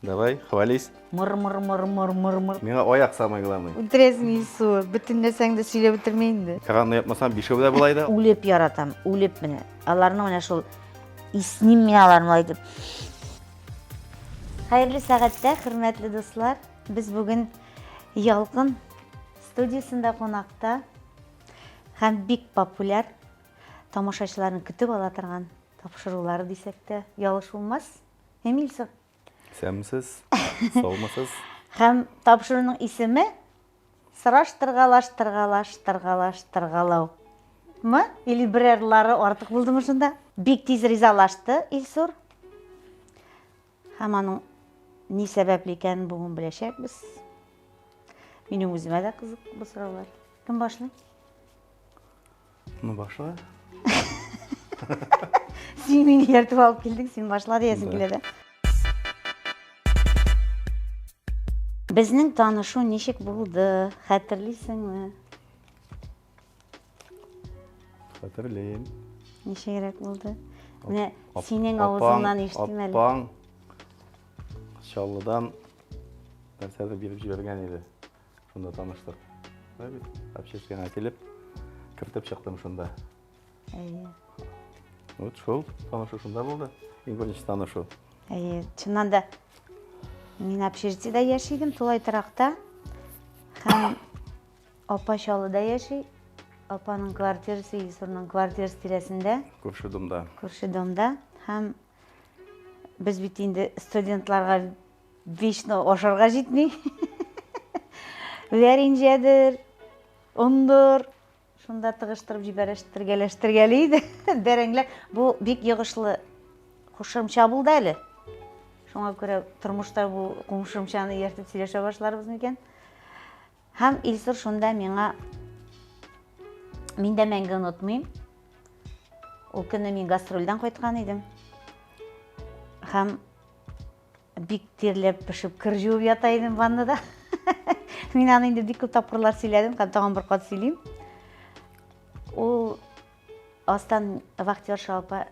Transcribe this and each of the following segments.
Давай, хвались. Мыр мыр мыр мыр мыр мыр. Миңа аяк самый главный. Үтерәсең Илсу, бөтен нәрсәңне дә сөйләп бетермә инде. Кранны япмасам, бишәү дә була иде. Үлеп яратам, үлеп менә. Аларның менә шул исним мин аларны болай итеп. Хәерле сәгатьтә, хөрмәтле дуслар. Без бүген Ялкын студиясендә кунакта һәм бик популяр тамашачыларны көтеп ала торган тапшырулары дисәк тә ялгыш булмас. Эмильсов. Исәнмесез, саумысыз. Һәм тапшыруның исеме Сораштыргалаш, тыргалаш, тыргалаш, тыргалау. Мы? Или берәрлары артык булдымы шунда? Бик тиз ризалашты Илсур. Һәм аның ни сәбәпле икәнен бүген беләчәкбез. Минем үземә дә кызык бу сораулар. Кем башлый? Ну, башла. Син мине ияртеп алып килдең, син башла диясең килә дә. Безнең танышу ничек булды, хәтерлисеңме? Хәтерлим. Ничегрәк булды? Менә синең авызыңнан ишетим әле. Апаң Чаллыдан нәрсәдер биреп җибәргән иде. Шунда таныштык. Да бит, общественныйга килеп, кертеп чыктым шунда. Әйе. Вот шул, танышу шунда булды. Иң беренче танышу. Әйе, чыннан да мин общежитиедә яши идем, тулай торакта. Һәм апа Чаллыда яши. Апаның квартирасы Илсурның квартирасы тирәсендә. Күрше домда. Күрше домда. Һәм без бит инде студентларга Вечно ашарга җитми. Вәринҗәдер, ондыр. Шунда тыгыштырып җибәрәштергәләштергәли иде. Бәрәңгеләр. Бу бик йогышлы кушымча булды әле. Шуңа күрә тормышта бу кушымчаны ияртеп сөйләшә башларбыз микән? Һәм Илсур шунда миңа мин дә мәңге онытмыйм. Ул көнне мин гастрольдән кайткан идем. Һәм Бик тирләп пешеп кер җуып ята идем ваннада. Мин аны инде бик күп тапкырлар сөйләдем һәм тагын бер кат сөйлим. Ул астан вахтерша апа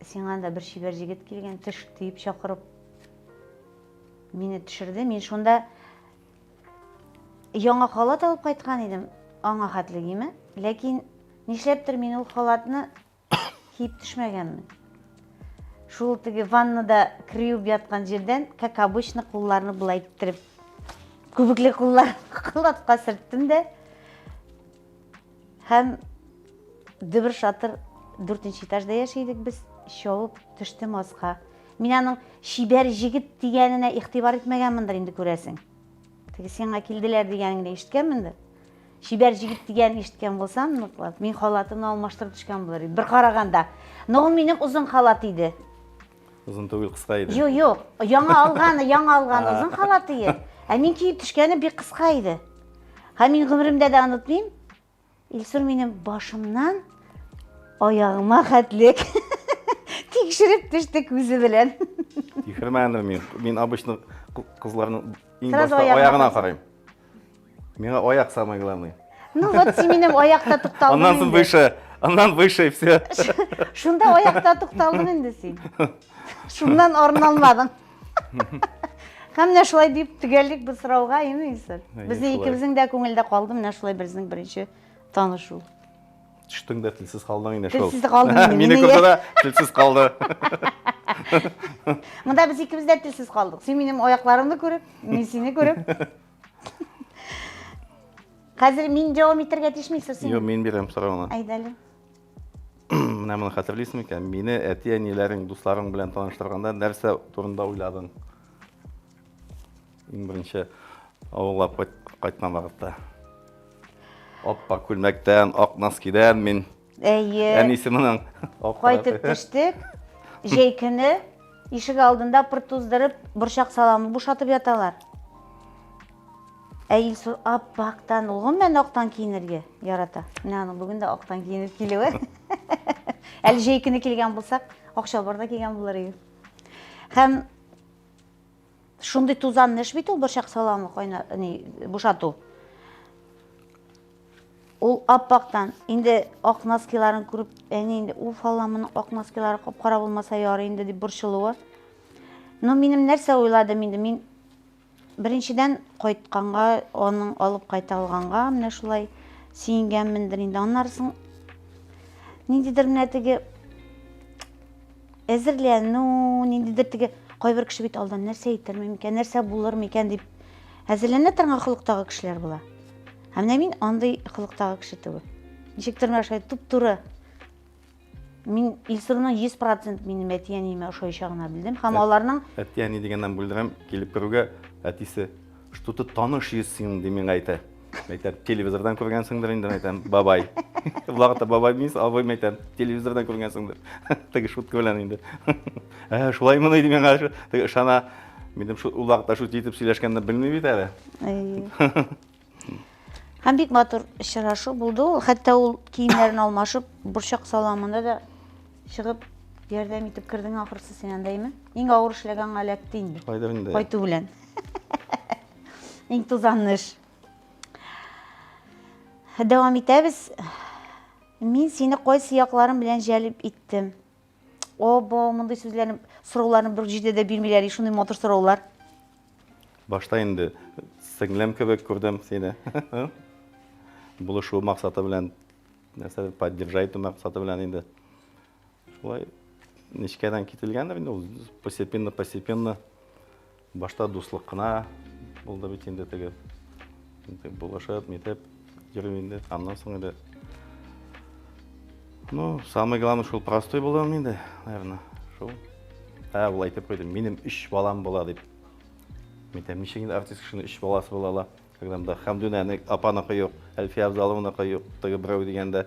сиңа да бер чибәр җегет килгән, төш диеп чакырып мине төшерде. Мин шунда яңа халат алып кайткан идем, аңа хәтле гиме. Ләкин нишләптер мин ул халатны Киеп төшмәгәнмен. Шул теге ваннада кер юып яткан җирдән, как обычно, кулларны болай иттереп, күбекле куллар халатка сөрттем дә. Һәм дөбер шатыр дүртенче этажда яши идек без, чабып төштем аска. Мин аның чибәр җегет дигәненә игътибар итмәгәнмендер инде күрәсең. Теге сиңа килделәр дигәнен генә ишеткәнмендер. Чибәр җегет дигәнен ишеткән булсам, ныклап, мин халатымны алмаштырып төшкән булыр идем. Бер караганда. Но ул минем озын халат иде. Озын түгел, кыска иде. Юк, юк. Яңа алганы, яңа алганы озын халат иде. Ә мин киеп төшкәне бик кыска иде. Һәм мин гомеремдә дә онытмыйм. Илсур минем башымнан аягыма хәтлек тикшереп төште күзе белән. Тикшермәдем мин. Мин обычно кызларның иң башта аягына карыйм. Миңа аяк самый главный. Ну вот син минем аякта тукталдың. Аннан соң выше, аннан выше и все. Шунда аякта тукталдың инде син. Шуннан орын алмадың. Һәм менә шулай дип төгәллек бу сорауга, әйеме, Илсур? Безнең икебезнең дә күңелдә калды менә шулай безнең беренче танышу. Төштең дә телсез калдың инде шул. Телсез калдым инде. Мине күрде дә телсез калды. Монда без икебез дә телсез калдык. Син минем аякларымны күреп, мин сине күреп. Хәзер мин дәвам итәргә тиешме, Илсур, син? Юк, мин бирәм сорауны. Әйдә әле. Менә моны хәтерлисең микән? Мине әти-әниләрең, дусларың белән таныштырганда нәрсә турында уйладың? Иң беренче авылга кайткан вакытта. Аппак күлмәктән, ак носкидән мин. Әйе. Әнисе моның. Кайтып төштек. Җәй көне ишек алдында пыр туздырып, борчак саламы бушатып яталар. Ә Илсур аппактан, ул гомумән актан киенергә ярата. Менә аның бүген дә актан киенеп килүе. Әле җәй көне килгән булсак, ак чалбар да кигән булыр иде. Һәм шундый тузанны эш бит ул борчак саламы кайна, ни, бушату. Ул аппактан, инде ак носкиларын күреп, әни инде, уф, Алла, моның ак носкилары кап-кара булмаса ярый инде дип борчылуы. Ну, минем нәрсә уйладым инде, мин беренчедән кайтканга, аның алып кайта алганга менә шулай сөенгәнмендер инде. Аннары соң ниндидер менә теге әзерләнү, ниндидер теге кайбер кеше бит алдан нәрсә әйтермен микән, нәрсә булыр микән дип әзерләнә торган холыктагы кешеләр була. Ә менә мин андый холыктагы кеше түгел. Ничектер менә шулай туп-туры. Мин Илсурның 100% минем әти-әниемә ошаячагына белдем һәм аларның Әти-әни дигәннән бүлдерәм, килеп керүгә әтисе, что-то таныш йөз синең, ди миңа әйтә. Әйтәм, телевизордан күргәнсеңдер инде, әйтәм, бабай. Вакытта бабай мин, абый әйтәм, телевизордан күргәнсеңдер. Теге шутка белән инде. Ә, шулаймыни ди миңа, теге ышана. Минем шул ул вакытта шут итеп сөйләшкәнне белми бит әле. Һәм бик матур очрашу булды ул. Хәтта ул киемнәрен алмашып, борчак саламында да чыгып ярдәм итеп кердең ахрысы син анда, әйме? Иң авыр эшләгән эләкте инде. Шулайдыр инде. Кайту белән. Иң тузанлы эш. Дәвам итәбез. Мин сине кайсы якларым белән җәлеп иттем? Обо, мондый сүзләрне, сорауларны бер җирдә дә бирмиләр, шундый матур сораулар. Башта инде сеңлем кебек күрдем сине. Булышу максаты белән, нәрсә поддержать итү максаты белән инде. Шулай нечкәдән кителгәндер инде ул постепенно, постепенно. Башта дуслык кына булды бит инде теге. Булышып, нитеп йөрү инде. Аннан соң инде Ну, самый главный шул простой булуым инде, наверное. Шул. Ә, ул әйтеп куйды, минем өч балам була дип. Мин әйтәм, ничек инде артист кешенең өч баласы була ала? Когда монда Хәмдүнәне апаныкы юк, Әлфия Абзалованыкы юк, теге берәү дигәндә.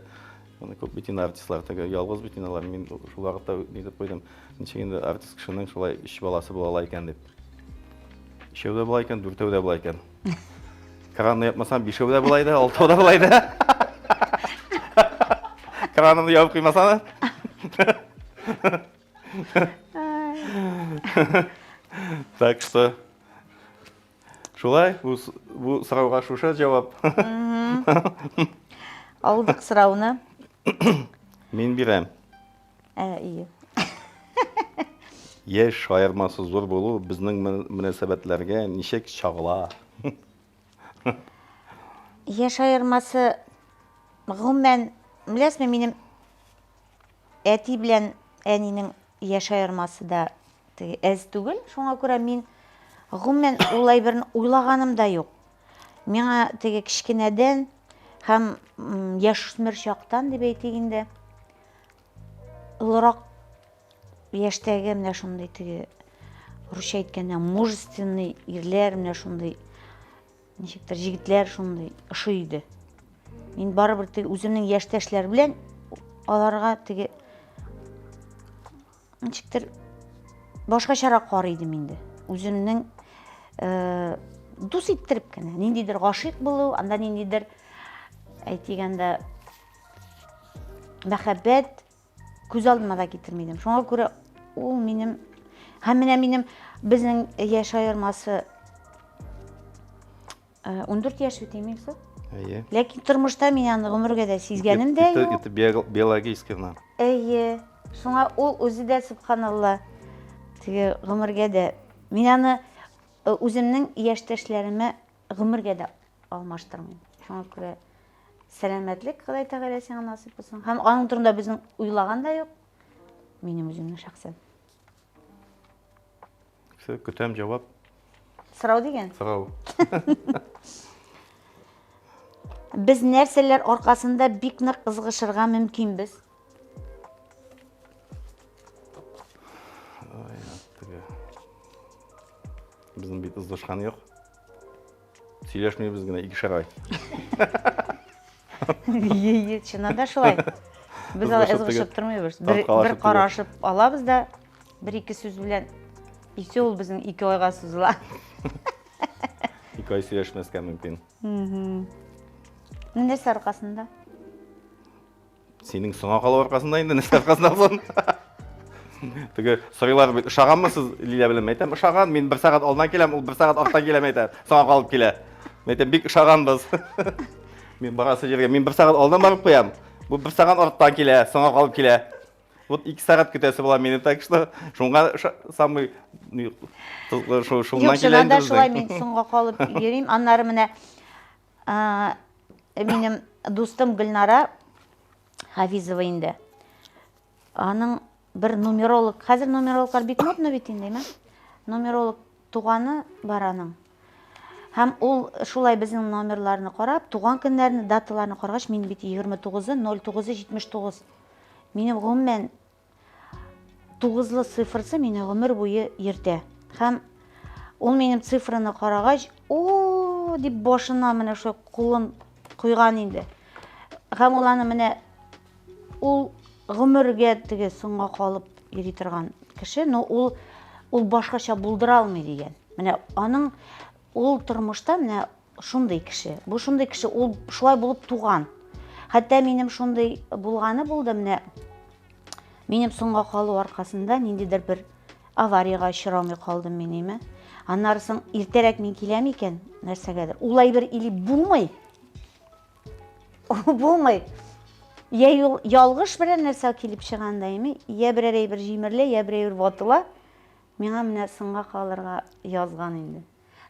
Аны күп бит инде артистлар, теге ялгыз бит инде алар. Мин шул вакытта нитеп куйдым. Ничек инде артист кешенең шулай өч баласы була ала икән дип. Өчәү дә була икән, дүртәү дә була икән. Кранны япмасам, бишәү дә була иде, алтау да була иде. Кранны ябып куймасам. Так что Шулай, бу, бу сорауга шушы җавап. Алдык сорауны. Мин бирәм. Ә, ие. Яшь аермасы зур булу безнең мөнәсәбәтләргә ничек чагыла? Яшь аермасы гомумән, беләсезме, минем әти белән әнинең яшь аермасы да теге әз түгел. Шуңа күрә мин гомумән ул әйберне уйлаганым да юк. Миңа теге кечкенәдән һәм яшүсмер чактан дип әйтик инде, олырак яшьтәге менә шундый теге русча әйткәндә мужественный ирләр, менә шундый ничектер җегетләр шундый ошый иде. Мин барыбер теге үземнең яшьтәшләр белән аларга теге ничектер башкачарак карый идем инде. Үземнең э, дус иттереп кенә, ниндидер гашыйк булу, анда ниндидер әйтик анда мәхәббәт күз алдыма да китерми идем. Шуңа күрә ул минем һәм менә минем безнең яшь аермасы 14 яшь бит имеется. Әйе. Ләкин тормышта мин аны гомергә дә сизгәнем дә юк. Это биологически гына. Әйе. Шуңа ул үзе дә субханалла теге гомергә дә мин аны үземнең яшьтәшләремә гомергә дә алмаштырмыйм. Шуңа күрә сәламәтлек Ходай Тәгалә сиңа насыйп булсын. Һәм аның турында безнең уйлаган да юк. Минем үземнең шәхсән. Все, көтәм җавап. Сорау дигән? Сорау. Без нәрсәләр аркасында бик нык ызгышырга мөмкинбез? Ой, теге. Безнең бит ызгышкан юк. Сөйләшмибез генә икешәр ай. Е, чыннан да шулай. Без алай ызгышып тормыйбыз. Бер, бер карашып алабыз да, бер ике сүз белән и все ул безнең ике айга сузыла. Ике ай сөйләшмәскә мөмкин. Нәрсә аркасында? Синең соңа калу аркасында инде нәрсә аркасында соң? Теге сорыйлар бит, ошаганмы сез Лилия белән? Әйтәм, ошаган. Мин бер сәгать алдан киләм, ул бер сәгать арттан килә, әйтәм. Соңа калып килә. Мин әйтәм, бик ошаганбыз. Мин барасы җиргә, мин бер сәгать алдан барып куям. Бу бер сәгать арттан килә, соңа калып килә. Вот 2 сәгать көтәсе була мине, так что шуңа самый Шуннан килә инде. Шулай мин соңга калып йөрим. Аннары менә минем дустым Гөлнара Хафизова инде. Аның бер нумеролог, хәзер нумерологлар бик модно бит инде, әйме? Нумеролог туганы бар аның. Һәм ул шулай безнең номерларны карап, туган көннәрне, даталарны карагач, мин бит 29-ы 09-ы 79. Минем гомумән тугызлы цифрасы мине гомер буе йөртә. Һәм ул минем цифраны карагач, о дип башына менә шулай кулын куйган инде. Һәм ул аны менә ул гомергә теге соңга калып йөри торган кеше, но ул ул башкача булдыра алмый дигән. Менә аның ул тормышта менә шундый кеше. Бу шундый кеше, ул шулай булып туган. Хәтта минем шундый булганы булды, менә минем соңга калу аркасында ниндидер бер авариягә очрамый калдым мин, име. Аннары соң иртәрәк мин киләм икән, нәрсәгәдер. Ул әйбер или булмый. Булмый. Я юл ялгыш берәр нәрсә килеп чыганда, име, я берәр әйбер җимерелә, я берәр әйбер ватыла. Миңа менә соңга калырга язган инде.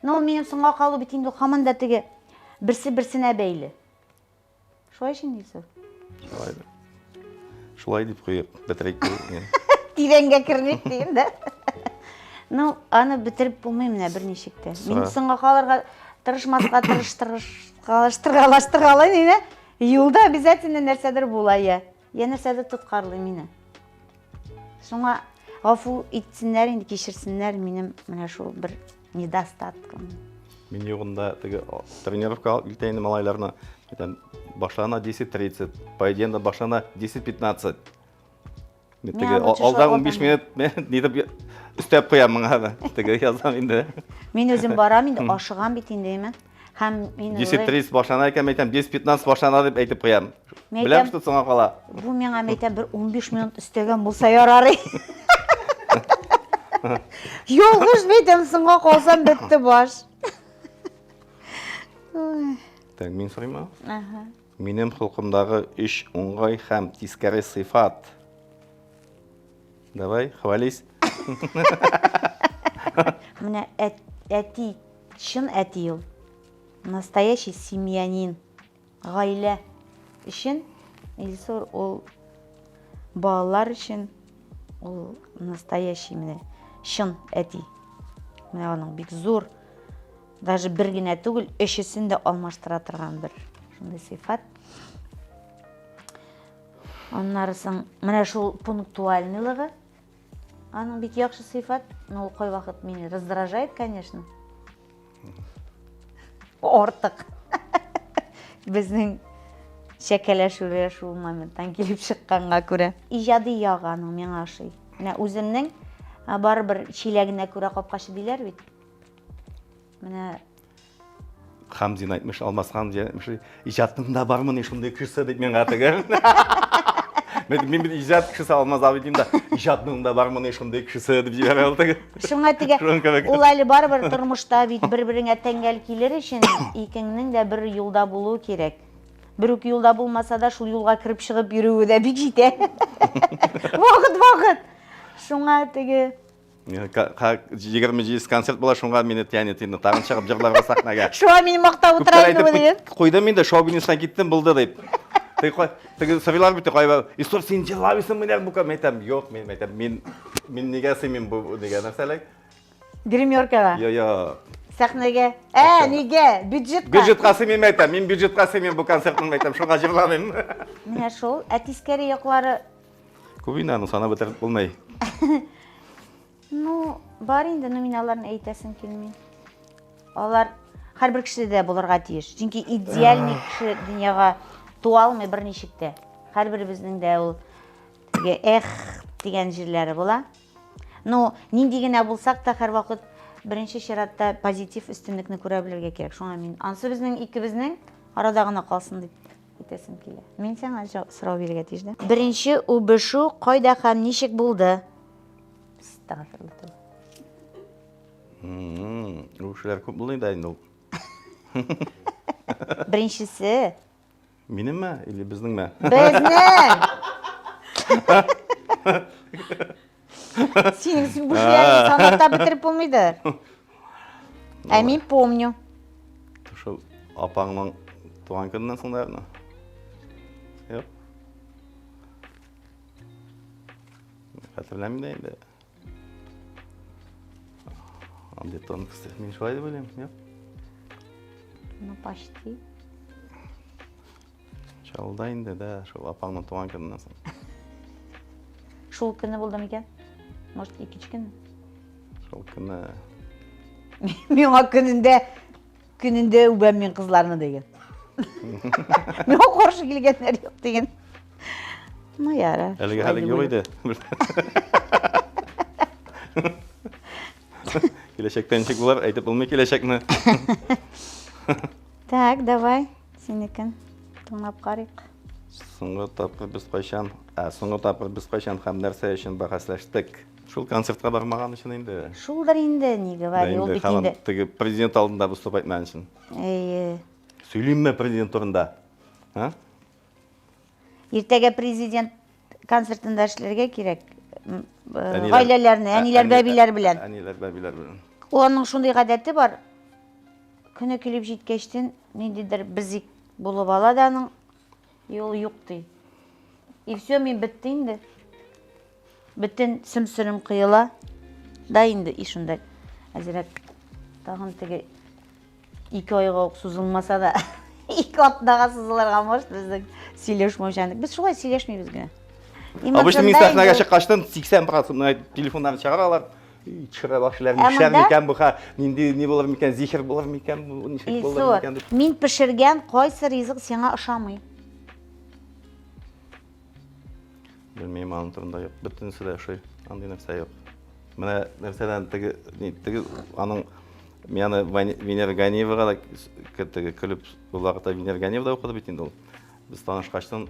Но ул минем соңга калу бит инде һаман да теге берсе берсенә бәйле. Шулай шин Илсур? Шулай. Шулай дип куеп бетерик. Тирәнгә кермик дим дә. Ну, аны бетереп булмый менә берничек тә. Мин соңга калырга тырышмаска тырыштыргалаштыргалай мине. Юлда обязательно нәрсәдер була я. Я нәрсәдер тоткарлый мине. Шуңа гафу итсеннәр инде, кичерсеннәр минем менә шул бер недостаткым. Мин югында теге тренировка алып килтә инде малайларны. Әйтәм, башлана 10:30, по идее башлана 10:15. Мин теге алдан 15 минут ни дип өстәп куям моңа да. Теге язам инде. Мин үзем барам инде, ашыгам бит инде, әйме? Һәм мин 10:30 башлана икән, әйтәм, 10:15 башлана дип әйтеп куям. Беләм, что соңга кала. Бу миңа әйтәм, бер 15 минут өстәгән булса ярар. Ялгыш әйтәм, соңга калсам бетте баш. Так, мин сорыйм. Ага. Минем холкымдагы өч уңай һәм тискәре сыйфат. Давай, хвались. Менә әти, чын әти ул. Настоящий семьянин. Гаилә өчен Илсур ул балалар өчен ул настоящий менә чын әти. Менә аның бик зур Даже бер генә түгел, өчесен дә алмаштыра торган бер шундый сыйфат. Аннары соң менә шул пунктуальныйлыгы аның бик яхшы сыйфат, но ул кайвакыт мине раздражает, конечно. Артык. Безнең чәкәләшүләр шул моменттан килеп чыкканга күрә. Иҗади ягы аның миңа ошый. Менә үземнең барыбер чиләгенә күрә капкачы диләр бит. Менә Хамзин әйтмеш, Алмаз Хамзин әйтмеш, иҗатның да бармыни шундый кешесе дип миңа теге. Мин мин бит иҗат кешесе Алмаз абый дим дә, иҗатның да бармыни шундый кешесе дип җибәрә ул теге. Шуңа теге ул әле барыбер тормышта бит бер-береңә тәңгәл килер өчен икеңнең дә бер юлда булуы кирәк. Бер үк юлда булмаса да шул юлга кереп чыгып йөрүе дә бик җитә. Вакыт-вакыт. Шуңа теге 27 концерт була, шуңа мине тянет инде тагын чыгып җырларга сәхнәгә. Шуңа мине мактап утыра инде бу дигән. Куйдым инде, шоу-бизнестан киттем, булды дип. Теге сорыйлар бит, кайбер, Исур, син җырламыйсың менә бу кем? Әйтәм, юк, мин әйтәм, мин мин нигә сыймыйм бу нигә нәрсәләр? Гримеркага. Йо, йо. Сәхнәгә. Ә, нигә? Бюджетка. Бюджетка сыймыйм әйтәм, мин бюджетка сыймыйм бу концертның әйтәм, шуңа җырламыйм. Менә шул, ә тискәре яклары Күп инде аны санап бетереп булмый. Ну, бар инде, но мин аларны әйтәсем килми. Алар һәрбер кешедә дә булырга тиеш. Чөнки идеальный кеше дөньяга туа алмый берничек тә. Һәрберебезнең дә ул теге эх дигән җирләре була. Ну, нинди генә булсак та һәрвакыт беренче чиратта позитив өстенлекне күрә белергә кирәк. Шуңа мин ансы безнең икебезнең арада гына калсын дип Әйтәсем килә. Мин сиңа сорау бирергә тиеш, да? Беренче үбешү кайда һәм ничек булды? Астагфирулла. Үбешүләр күп булды инде инде ул. Беренчесе. Минемме или безнеңме? Безнең. Синең син бу эшләреңне санап та бетереп булмыйдыр. Ә мин помню. Шул апаңның туган көненнән соң, наверное. Юк. Хәтерләмим дә инде. Андый тонкости. Мин шулай дип уйлыйм, юк. Ну, почти. Чаллыда инде, да, шул апаңның туган көненнән соң. Шул көнне булды микән? Может, икенче көнне? Шул көнне. Миңа көнендә, көнендә үбәм мин кызларны дигән. Миңа каршы килгәннәр юк дигән. Ну, яра. Әлегә хәлең юк иде. Киләчәктә ничек булыр, әйтеп булмый киләчәкне. Так, давай. Синекен тыңлап карыйк. Соңгы тапкыр без кайчан, ә, соңгы тапкыр без кайчан һәм нәрсә өчен бәхәсләштек? Шул концертка бармаган өчен инде. Шулдыр инде, не говори, ул бит инде. Теге президент алдында выступать итмәгән өчен. Әйе. Сөйлимме президент турында? А? Иртәгә президент концертында эшләргә кирәк. Э, гаиләләрне, әниләр, бәбиләр белән. Әниләр, бәбиләр белән. Аның шундый гадәте бар. Көне килеп җиткәчтен, ниндидер бзик булып ала да аның, и ул юк ди. И все, мин бетте инде. Бөтен сөмсерем коела да инде, и шунда әзрәк тагын теге ике айга ук сузылмаса да, ике атнага сузылырга может безнең сөйләшмәүчәнлек. Без шулай сөйләшмибез генә. Обычно мин сәхнәгә чыккачтан 80% телефоннарын чыгаралар. Төшерә башлыйлар, нишләр микән бу ха, нинди ни булыр микән, зихер булыр микән, бу ничек булыр микән дип. Мин пешергән кайсы ризык сиңа ошамый? Белмим, аның турында юк. Бөтенесе дә ошый. Андый нәрсә юк. Менә нәрсәдән теге, ни, теге аның мин аны Венера Ганиевага да теге көлеп, ул вакытта Венера Ганиева да укыды бит инде ул. Без танышкачтан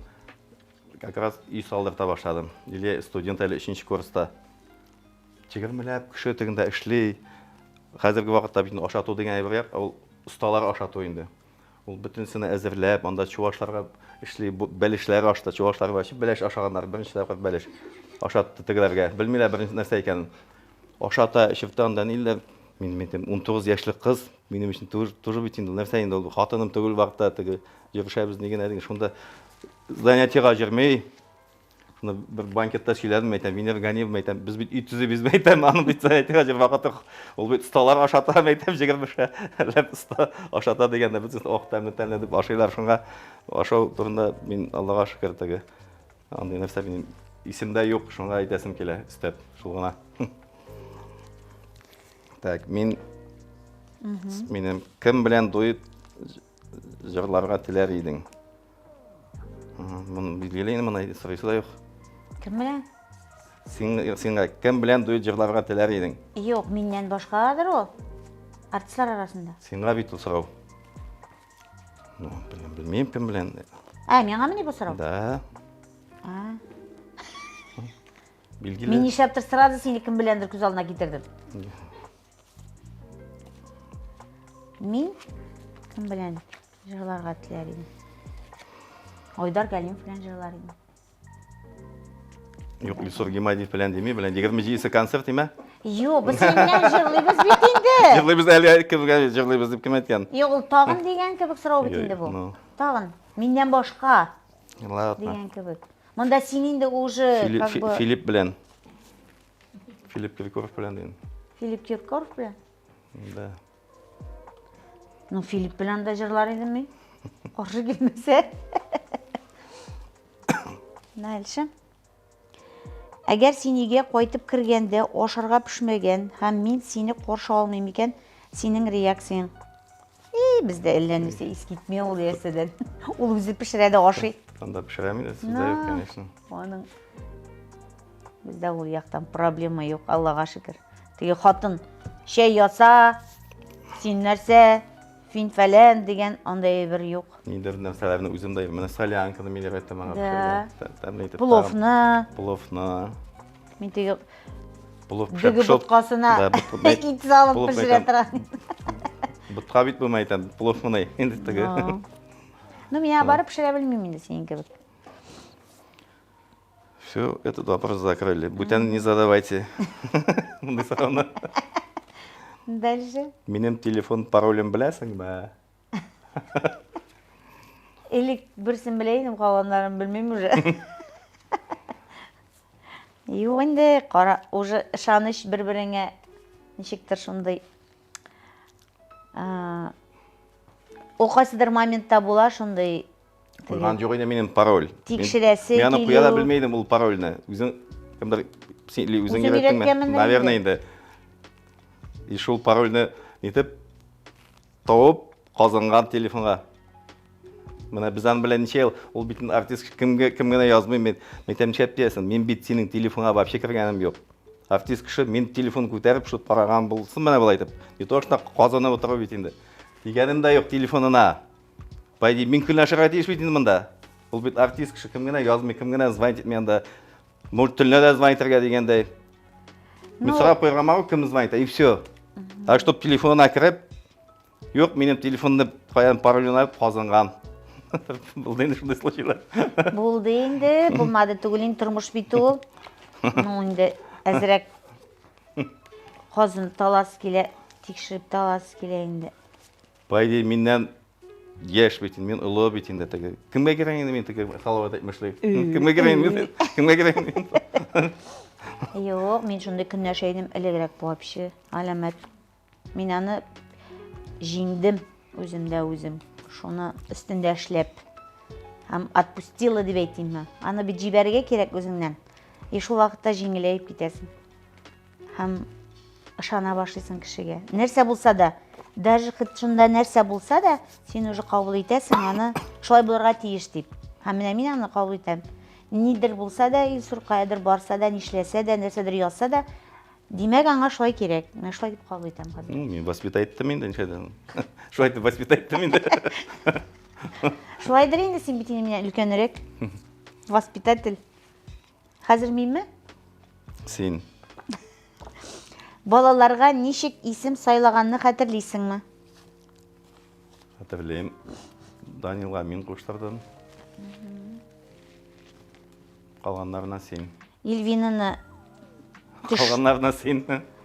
как раз өй салдырта башладым. Или студент әле өченче курста. Егермеләп кеше тегендә эшли. Хәзерге вакытта бит ашату дигән әйбер юк, ул осталар ашату инде. Ул бөтенесен әзерләп, анда чувашларга эшли, бәлешләр ашты, чувашлар вообще бәлеш ашаганнар, беренче тапкыр бәлеш ашатты тегеләргә. Белмиләр беренче нәрсә икәнен. Ашата, эчертә анда ниләр. Мин әйтәм, 19 яшьлек кыз, минем өчен тоже, тоже бит инде нәрсә инде ул, хатыным түгел вакытта теге йөрешәбез ни генә дигән, шунда занятиега йөрми. Шунда бер банкетта сөйләдем, әйтәм, Венера Ганиевна, әйтәм, без бит өй төзибез, әйтәм, аны бит занятиега йөреп вакыты юк. Ул бит осталар ашата, әйтәм, 20 оста ашата дигәндә, бөтенесе ох, тәмле, тәмле дип ашыйлар. Шуңа ашау турында мин Аллага шөкер теге андый нәрсә минем исемдә юк, шуңа әйтәсем килә, өстәп, шул гына. Так, мин минем кем белән дуэт җырларга теләр идең? Моны билгеле инде, моны сорыйсы да юк. Кем белән? Син, сиңа кем белән дуэт җырларга теләр идең? Юк, миннән башкадыр ул. Артистлар арасында. Сиңа бит ул сорау. Ну, белмим, кем белән. Ә, миңа мени бу сорау? Да. А. Билгеле. Мин нишләптер сразу сине кем беләндер күз алдына китердем. Мин кем белән? Җырларга теләр идем. Айдар Галимов белән җырлар идем. Юк, Илсур Гимадиев белән дими, белән 27-се концерт име? Юк, без синең белән җырлыйбыз бит инде. Җырлыйбыз әле кемгә җырлыйбыз дип кем әйткән? Юк, ул тагын дигән кебек сорау бит инде бу. Тагын, миннән башка. Ладно. Дигән кебек. Монда син инде уже как бы Филипп белән. Филипп Киркоров белән дигән. Филипп Киркоров белән? Да. Ну, Филипп белән дә җырлар идем мин. Каршы килмәсә. Дальше. Әгәр син өйгә кайтып кергәндә ашарга пешмәгән һәм мин сине каршы алмыйм икән, синең реакцияң. И, бездә әллә нәрсә ис китми ул нәрсәдән. Ул үзе пешерә дә ашый. Анда пешерәм инде, сездә юк, конечно. Аның бездә ул яктан проблема юк, Аллага шөкер. Теге хатын чәй яса, син нәрсә, фин фәлән дигән андай әйбер юк. Нидер нәрсәләрне үзем дә менә солянканы мин өйрәттем аңа пешерергә. Тәмле итеп. Пловны. Пловны. Мин теге плов пешереп. Дөге боткасына ит салып пешерә торам. Ботка бит бу мәйтәм, плов моны инде теге. Ну, мин барып пешерә белмим инде синең кебек. Все, этот вопрос закрыли. Бүтән не задавайте. Мондый сорауны. Дальше. Минем телефон паролен беләсеңме? Элек берсен белә идем, калганнарын белмим уже. Юк инде, кара, уже ышаныч бер-береңә ничектер шундый. Ул кайсыдыр моментта була шундый. Куйган юк инде минем пароль. Тикшерәсе Мин аны куя да белмәй идем ул парольне. Үзең кемдер син или үзең өйрәттеңме? Наверное инде. И шул парольне нитеп табып казынган телефонга. Менә без аның белән ничә ел, ул бит артист кемгә кем генә язмый мин. Мәйтәм нишләп диясең? Мин бит синең телефонга вообще кергәнем юк. Артист кеше мин телефон күтәреп шул караган булсын менә болай итеп. Не то что казанып утыру бит инде. Дигәнем дә юк телефонына. По идее, мин көнләшергә тиеш бит инде монда. Ул бит артист кеше, кем генә язмый, кем генә звонить итми анда. Может, төнлә дә звонить итәргә дигәндәй. Мин ну, сорап куярга могу, кем звонит, и все. А чтоб телефонына кереп, юк, минем телефонны каян паролен алып казынган. Булды инде шундый случайлар. Булды инде, булмады түгел инде, тормыш бит ул. Ну, инде әзрәк казынып таласы килә, тикшереп таласы килә инде. По идее, миннән яшь бит инде, мин олы бит инде теге. Кемгә кирәк инде мин теге Салават әйтмешли? Кемгә кирәк инде? Кемгә кирәк инде? Юк, мин шундый көнләшә идем элегрәк вообще. Аләмәт. Мин аны җиңдем үземдә үзем. Шуны өстендә эшләп. Һәм отпустила дип әйтимме? Аны бит җибәрергә кирәк үзеңнән. И шул вакытта җиңеләеп китәсең. Һәм ышана башлыйсың кешегә. Нәрсә булса да, даже хоть шунда нәрсә булса да, син уже кабул итәсең аны, шулай булырга тиеш дип. Һәм менә мин аны кабул итәм. Нидер булса да, Илсур каядыр барса да, нишләсә дә, нәрсәдер язса да, димәк, аңа шулай кирәк. Менә шулай дип кабул итәм хәзер. Ну, мин воспитать иттем инде, ничәдән. Шулай итеп воспитать иттем инде. Шулайдыр инде, син бит инде миннән өлкәнрәк. Воспитатель. Хәзер минме? Син. Балаларга ничек исем сайлаганны хәтерлисеңме? Хәтерлим. Данилга мин куштырдым. Калганнарына син. Ильвинаны төш... Калганнарына син.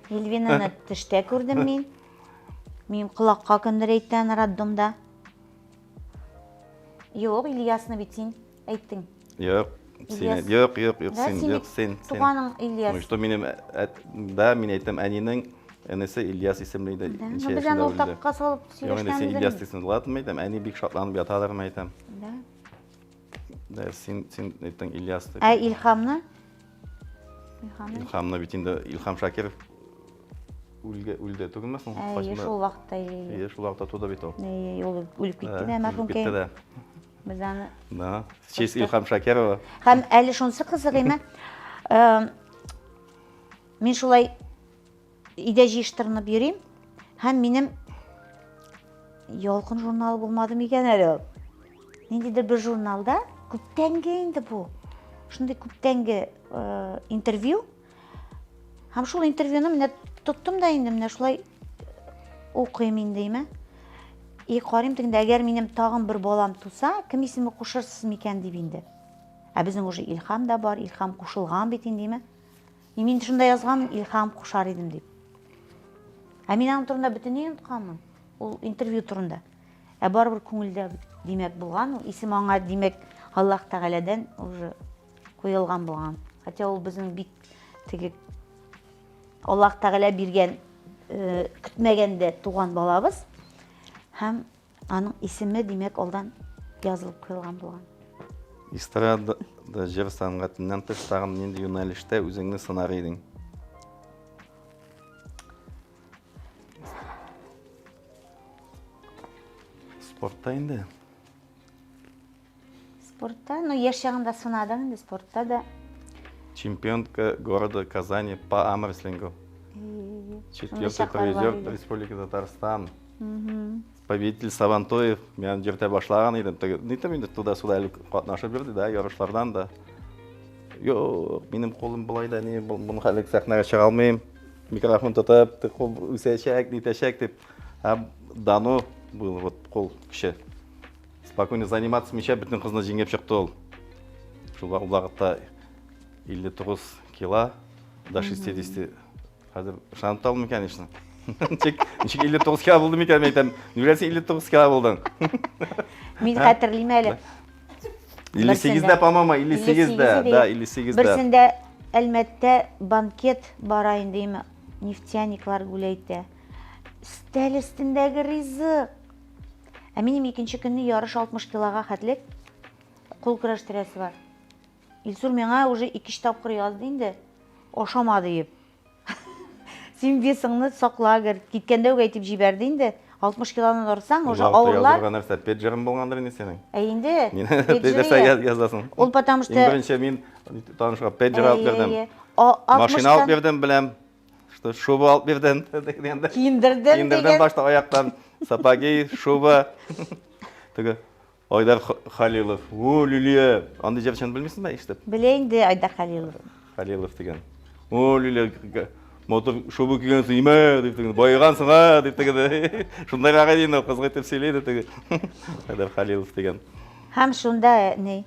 Ильвинаны төштә күрдем мин. Мин колакка кемдер әйтте аны роддомда. Юк, Ильясны бит син әйттең. Юк, син, юк, юк, юк, син, юк, син. Туганың Ильяс. Ну что минем, да, мин әйтәм, әнинең энесе Ильяс исемле иде. Ну без аны уртакка салып сөйләшкәнбез. Юк, инде син Ильяс дисең, ладно, әйтәм, әни бик шатланып ятадыр, әйтәм. Да. Да, син, син әйттең Ильяс дип. Ә Илһамны? Илһамны? Илһамны бит инде Илһам Шакиров үлге үлде түгелме соң? Әйе, шул вакытта. Әйе, шул вакытта туды бит ул. Әйе, ул үлеп китте дә, мәрхүмкәй. Китте дә. Без аны Да, в честь Илһам Шакирова. Һәм әле шунысы кызык име? Мин шулай өйдә җыештырынып йөрим һәм минем Ялкын журналы булмады микән әле ул? Ниндидер бер журналда күптәнге инде бу. Шундый күптәнге э, интервью. Һәм шул интервьюны менә тоттым да инде менә шулай укыйм инде, име? И карыйм тегендә, әгәр минем тагын бер балам туса, кем исеме кушырсыз микән дип инде. Ә безнең уже Илһам да бар, Илһам кушылган бит инде, име? И мин шунда язганмын, Илһам кушар идем дип. Ә мин аның турында бөтенләй онытканмын. Ул интервью турында. Ә барыбер күңелдә димәк булган, ул исем аңа димәк Аллаһ Тәгаләдән уже куелган булган. Хотя ул безнең бик теге Аллаһ Тәгалә биргән э, көтмәгәндә туган балабыз һәм аның исеме димәк алдан язылып куелган булган. Эстрада җыр сәнгатеннән тыш тагын нинди юнәлештә үзеңне сынар идең? Спортта инде. Спортта, ну, яшь чагында сынадың инде спортта да. Чемпионка города Казани по армрестлингу. Четвертый призер Республики Татарстан. Победитель Сабантуев. Мин йөртә башлаган идем. Теге, ни там инде туда-сюда әле катнашып йөрде, да, ярышлардан да. Юк, минем кулым болай да ни, моны хәлек сәхнәгә чыга алмыйм. Микрофон тотып, кул үсәчәк, нитәчәк дип. Һәм дано был вот кул кеше. Спокойно заниматься мичә бөтен кызны җиңеп чыкты ул. Шул вакытта. 59 кило до 60. Хәзер ышанып та алмыйм, конечно. Ничек, ничек 59 кило булды микән, мин әйтәм. Нигә син 59 кило булдың? Мин хәтерлим әле. 58-дә, по-моему, 58-дә, да, 58-дә. Берсендә Әлмәттә банкет бара инде, име, нефтяниклар гүләйтә. Өстәл өстендәге ризык. Ә минем икенче көнне ярыш 60 килога хәтлек кул көрәштерәсе бар. Илсур миңа уже ике-өч тапкыр язды инде, ашама диеп. Син весыңны сакла, говорит. Киткәндә үк әйтеп җибәрде инде. 60 килодан артсаң, уже авырлар. Язырга нәрсә, педжерым булгандыр инде синең. Ә инде. Нәрсә язасың? Ул потому что Иң беренче мин танышка педжер алып бирдем. Машина алып бирдем, беләм. Что шуба алып бирдем. Киендердем. Киендердем башта аяктан. Сапоги, шуба. Теге Айдар Халилов. О, Лилия. Андый җырчыны белмисеңме, ишетеп? Белә инде Айдар Халилов. Халилов дигән. О, Лилия, мотор шубы кигәнсең, имә, дип теге, баегансың, а, дип теге. Шундыйрак иде инде, кызык итеп сөйли иде теге. Айдар Халилов дигән. Һәм шунда ни?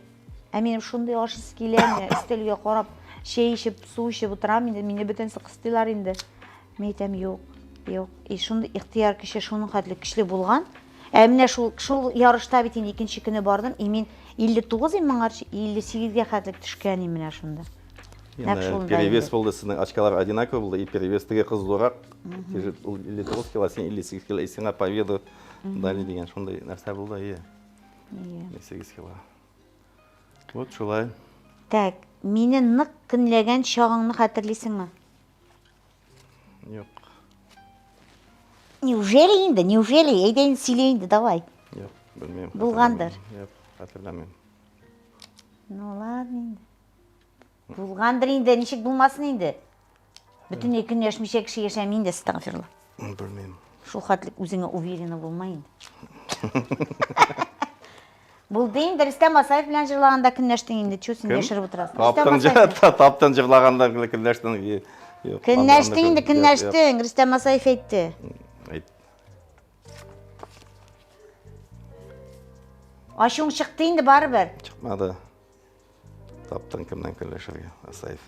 Ә минем шундый ашыйсы килә, менә өстәлгә карап, чәй эчеп, су эчеп утырам инде, мине бөтенесе кыстыйлар инде. Мин әйтәм, юк, юк. И шундый ихтыяр көче шуның хәтле көчле булган. Ә менә шул, шул ярышта бит инде икенче көне бардым, и мин 59 им моңарчы, 58-гә хәтлек төшкән им менә шунда. Нәкъ шунда Перевес булды, сезнең очкалар одинаковый булды, и перевес теге кыз зуррак, ул 59 кило, син 58 кило, и сиңа победу дали дигән шундый нәрсә булды, ие. 58 кило. Вот шулай. Так, мине нык көнләгән чагыңны хәтерлисеңме? Юк. Неужели инде? Неужели? Әйдә инде сөйлә инде, давай. Юк, белмим. Булгандыр. Юк, хәтерләмим. Ну ладно инде. Булгандыр инде, ничек булмасын инде. Бөтенләй көнләшмичә кеше яшәми инде, астагфирулла. Белмим. Шул хәтлек үзеңә уверена булма инде. Булды инде, Рөстәм Асаев белән җырлаганда көнләштең инде, чү син яшереп утырасың. Таптың, таптың җырлаганда көнләштең. Көнләштең инде, көнләштең, Рөстәм Асаев әйтте. Әйт. Ачуың чыкты инде барыбер. Чыкмады. Таптың кемнән көнләшергә, Асаев.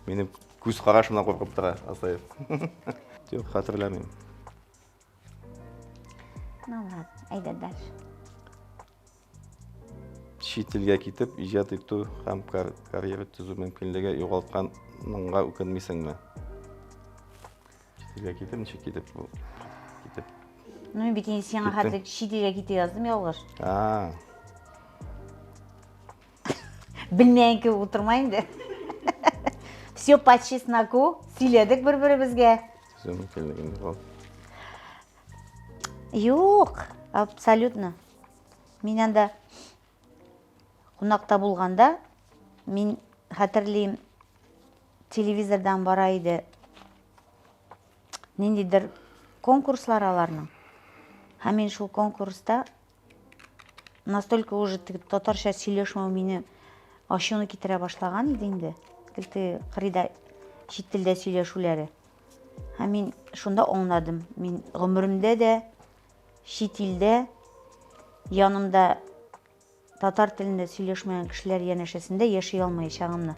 Минем күз карашымнан куркып тора, Асаев. Юк, хәтерләмим. Ну ладно, әйдә дальше. Чит илгә китеп иҗат итү һәм карьера төзү мөмкинлеге югалтканыңга үкенмисеңме? Чит илгә китеп, ничек китеп бу? Китеп. Ну, мин бит инде сиңа хәтле чит илгә китә яздым ялгыш. А. Белмәгән кебек утырма инде. Все по чесноку, сөйләдек бер-беребезгә. Төзү мөмкинлеген югалт. Юк, абсолютно. Мин анда кунакта булганда, мин хәтерлим, телевизордан бара иде ниндидер конкурслар аларның. Һәм мин шул конкурста настолько уже татарча сөйләшмәү мине ачуны китерә башлаган иде инде. Теге кырыйда чит телдә сөйләшүләре. Һәм мин шунда аңладым, мин гомеремдә дә чит илдә янымда татар телендә сөйләшмәгән кешеләр янәшәсендә яши алмаячагымны.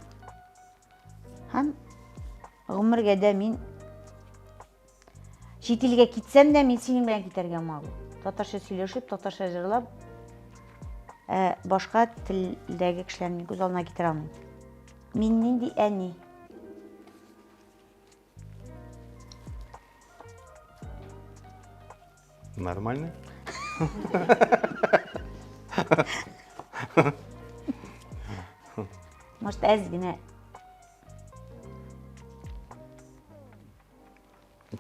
Һәм гомергә дә мин чит илгә китсәм дә, мин синең белән китәргә могу. Татарча сөйләшеп, татарча җырлап, ә башка телдәге кешеләрне күз алдына китерә алмыйм. Мин нинди әни? Нормально? Может, әз генә.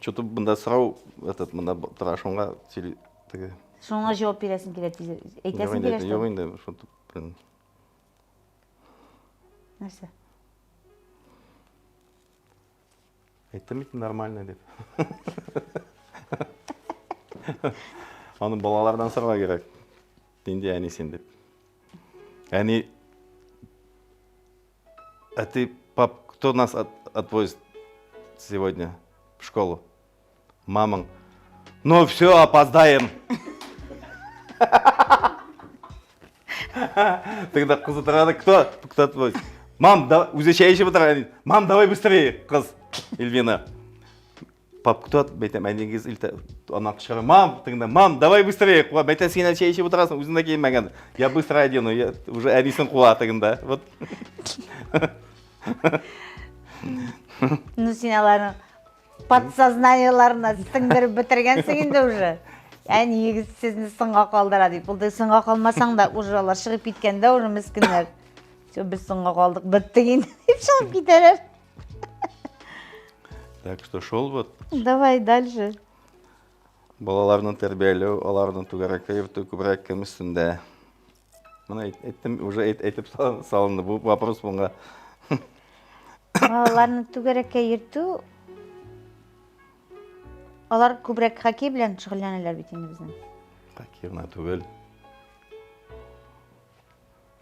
Что-то монда сорау, этот, монда тора шуңа теге. Шуңа җавап бирәсең килә тиз. Әйтәсең килә, что? Юк инде, что-то, блин. Нәрсә? Әйттем бит нормально дип. Аны балалардан сорарга кирәк. Нинди әни син дип. Әни А ты, пап, кто нас от, отвозит сегодня в школу? Мамаң. Ну все, опоздаем. Тогда кызы тора, кто? Кто отвозит? Мам, да, үзе чәй эчеп утыра, әни. Мам, давай быстрее, кыз. Эльвина. Пап, кто? Әйтәм, әниегез илтә, ана кычкыра. Мам, тегендә, мам, давай быстрее. Куа, әйтәм, син әле чәй эчеп утырасың, үзең дә киенмәгән. Я быстро одену, я уже әнисен куа тегендә. Вот. Ну, син аларның подсознаниеларына сеңдереп бетергәнсең инде уже. Әниегез сезне соңга калдыра дип. Ул соңга калмасаң да, уже алар чыгып киткәндә уже мескеннәр. Все, без соңга калдык, беттек инде дип чыгып китәләр. Так что шул вот. Давай дальше. Балаларны тәрбияләү, аларны түгәрәккә йөртү күбрәк кем өстендә? Менә әйттем, уже әйтеп салынды бу вопрос моңа. Балаларны түгәрәккә йөртү Алар күбрәк хоккей белән шөгыльләнәләр бит инде безнең. Хоккей гына түгел.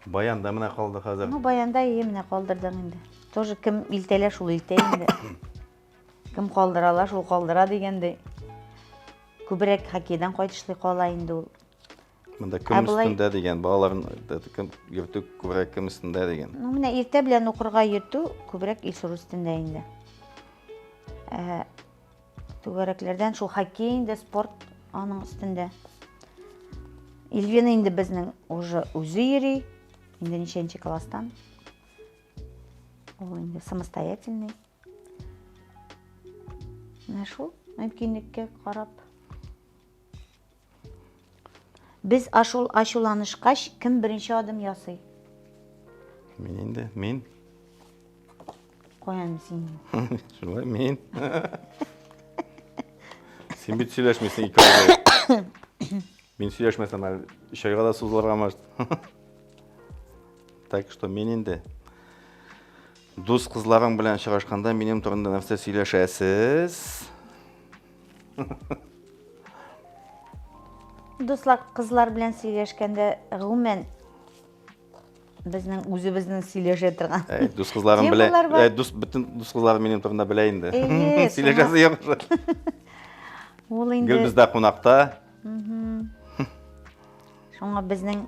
Баянда менә калды хәзер. Ну, баянда ие менә калдырдың инде. Тоже кем илтәлә, шул илтә инде. Кем калдырала, шул калдыра дигәндәй. Күбрәк хоккейдан кайтышлый кала инде ул. Монда кем өстендә дигән, балаларын кем йөртү күбрәк кем өстендә дигән. Ну, менә иртә белән укырга йөртү күбрәк Илсур өстендә инде. Ә, түгәрәкләрдән шул хоккей инде, спорт аның өстендә. Эльвина инде безнең уже үзе йөри, инде ничәнче класстан. Ул инде самостоятельный. Менә шул мөмкинлеккә карап. Без ашул ачуланышкач, кем беренче адым ясый? Мин инде, мин. Каян син? Шулай, мин. Син бит сөйләшмисең ике ай. Мин сөйләшмәсәм, әле өч айга да сузылырга может. Так что мин инде дус кызларың белән очрашканда минем турында нәрсә сөйләшәсез? Дуслар, кызлар белән сөйләшкәндә, гомумән, безнең үзебезнең сөйләшә торган. Әй, дус кызларым белә. Әй, дус бөтен дус кызларым минем турында белә инде. Сөйләшәсе юк. Ул инде. Гел бездә кунакта. Шуңа безнең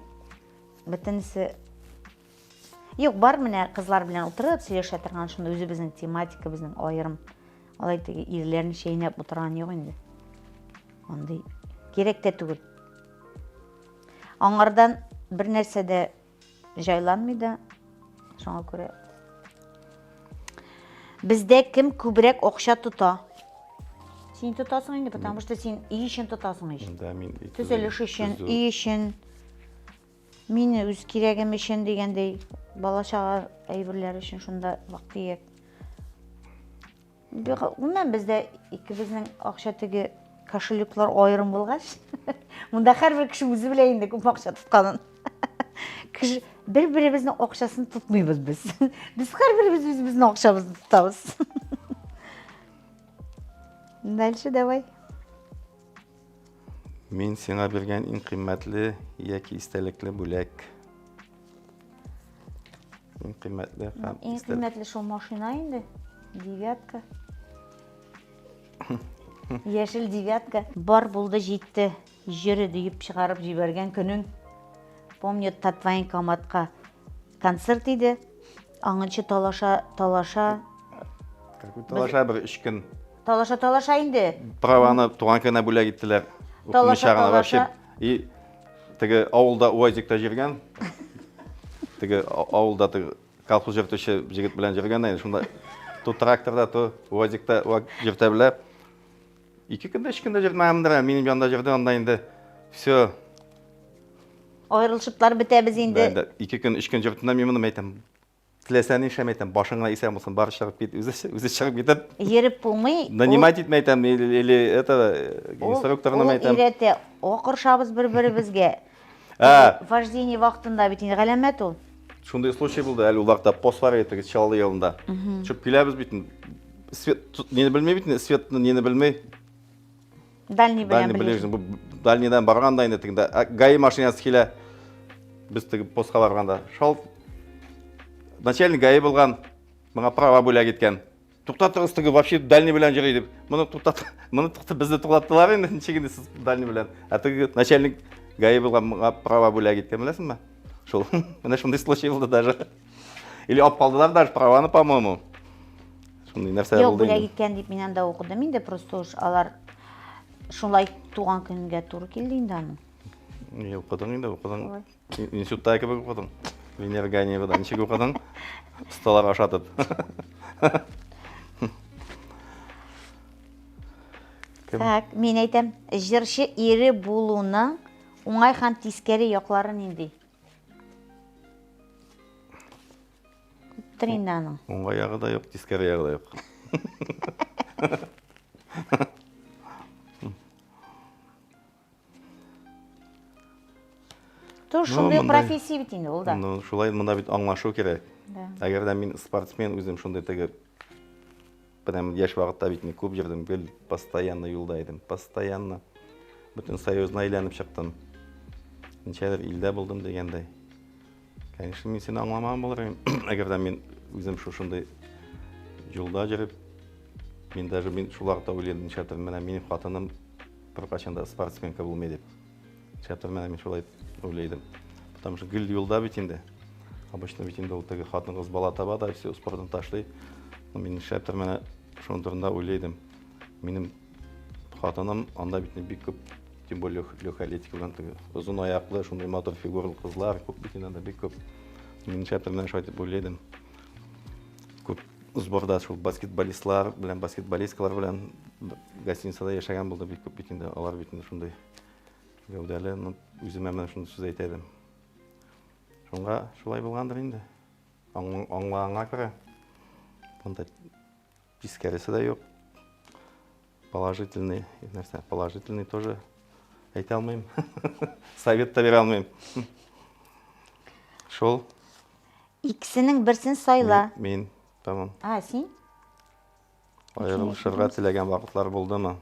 бөтенесе Юк, бар менә кызлар белән утырып сөйләшә торган шунда үзебезнең тематика безнең аерым. Алай теге ирләрне чәйнәп утырган юк инде. Андый кирәк тә түгел. Аңардан бер нәрсә дә җайланмый да. Шуңа күрә Бездә кем күбрәк акча тота? Син тотасың инде, потому что син өй өчен тотасың ич. Да, мин Төзелеш өчен, өй өчен. Мин үз кирәгем өчен дигәндәй, бала-чага әйберләре өчен шунда вак-төяк. Гомумән бездә икебезнең акча теге кошелеклар аерым булгач, монда һәрбер кеше үзе белә инде күп акча тотканын. Кеше бер-беребезнең акчасын тотмыйбыз без. Без һәрберебез үзебезнең акчабызны тотабыз. Дальше давай. Мин сиңа биргән иң кыйммәтле яки истәлекле бүләк. Иң кыйммәтле һәм Иң кыйммәтле шул машина инде. Девятка. Яшел девятка. Бар булды җитте. Җөре диеп чыгарып җибәргән көнең. Помню, Татвоенкоматка концерт иде. Аңынчы талаша, талаша. Какой талаша бер өч көн. Талаша, талаша инде. Праваны туган көненә бүләк иттеләр. Талаша, талаша. И теге авылда УАЗикта йөргән. Теге авылда теге колхоз йөртүче җегет белән йөргән инде шунда то тракторда, то УАЗикта йөртә белә. Ике көндә, өч көндә йөрмәгәндер, минем янда йөрде, анда инде все. Аерылышыплар бетәбез инде. Ике көн, өч көн йөрттем мин моны әйтәм. Теләсә ни эшләм әйтәм, башың гына исән булсын, бар чыгып кит, үзе, үзе чыгып китеп. Йөреп булмый. Нанимать итмә әйтәм, или, или это, инструкторны әйтәм. Ул өйрәтә, акыршабыз бер-беребезгә. Ә. Вождение вакытында бит инде галәмәт ул. Шундый случай булды, әле ул вакытта пост бар иде, теге Чаллы юлында. Төшеп киләбез бит, свет нені белмей бит, светны нені белмей. Дальний белән Дальний ближний. Бу дальнийдан барганда инде тегендә ГАИ машинасы килә. Без теге постка барганда шалт начальник ГАИ булган, моңа права бүләк иткән. Туктатыгыз теге вообще дальний белән йөри дип. Моны туктат, моны туктат, безне туктаттылар инде, ничек инде сез дальний белән. Ә теге начальник ГАИ булган, моңа права бүләк иткән, беләсеңме? Шул. Менә шундый случай булды даже. Или алып калдылар даже праваны, по-моему. Шундый нәрсә Юк, булды бүләк иткән дип мин анда укыдым инде, просто уж алар шулай туган көнгә туры килде инде аның. Не укыдың инде, укыдың. Институтта кебек укыдың. Венера Ганиевада ничек укыдың? Осталар ашатып. Кем? Так, мин әйтәм, җырчы ире булуның уңай һәм тискәре яклары нинди? Күптер инде аның. Уңай ягы да юк, тискәре ягы да юк. То шундый профессия бит инде ул да. Ну, шулай монда бит аңлашу кирәк. Да. Әгәр дә мин спортсмен үзем шундый теге прям яшь вакытта бит мин күп йөрдем, гел постоянно юлда идем, постоянно. Бөтен союзны әйләнеп чыктым. Ничәдер илдә булдым дигәндәй. Конечно, мин сине аңламаган булыр идем. Әгәр дә мин үзем шушындый юлда йөреп, мин даже мин шул вакытта уйлыйм, нишләптер менә минем хатыным беркайчан да спортсменка булмый дип. Нишләптер менә мин шулай уйлый идем. Потому что гел юлда бит инде. Обычно бит инде ул теге хатын-кыз бала таба да, все, спортын ташлый. Но мин нишләптер менә шуның турында уйлый идем. Минем хатыным анда бит бик күп, тем более легкая атлетика белән теге озын аяклы, шундый матур фигуралы кызлар күп бит инде анда бик күп. Мин нишләптер менә шулай дип уйлый идем. Күп сборда шул баскетболистлар белән, баскетболисткалар белән гостиницада яшәгән булды бик күп бит инде. Алар бит инде шундый гәүдәле, ну, үземә менә шундый сүз әйтә идем. Шуңа шулай булгандыр инде. Аңлаганга күрә. Монда тискәресе дә юк. Положительный нәрсә, положительный тоже әйтә алмыйм. Совет та бирә алмыйм. Шул. Икесенең берсен сайла. Мин, тамам. А, син? Аерылышырга теләгән вакытлар булдымы?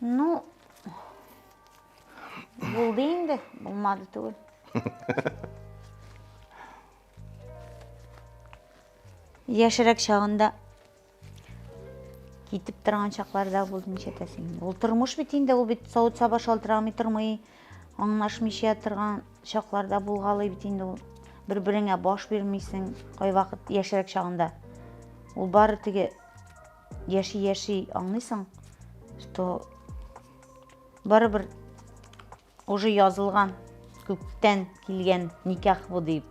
Ну, булды инде, булмады түгел. Яшерәк чагында китеп торган чакларда булды ничәтәсең. Ул тормыш бит инде, ул бит савыт-саба шалтырамый тормый, аңлашмыйча торган чакларда булгалый бит инде ул. Бер-береңә баш бирмисең кайвакыт яшерәк чагында. Ул бары теге яши-яши аңлыйсың, что барыбер уже язылган, күптән килгән никах бу дип.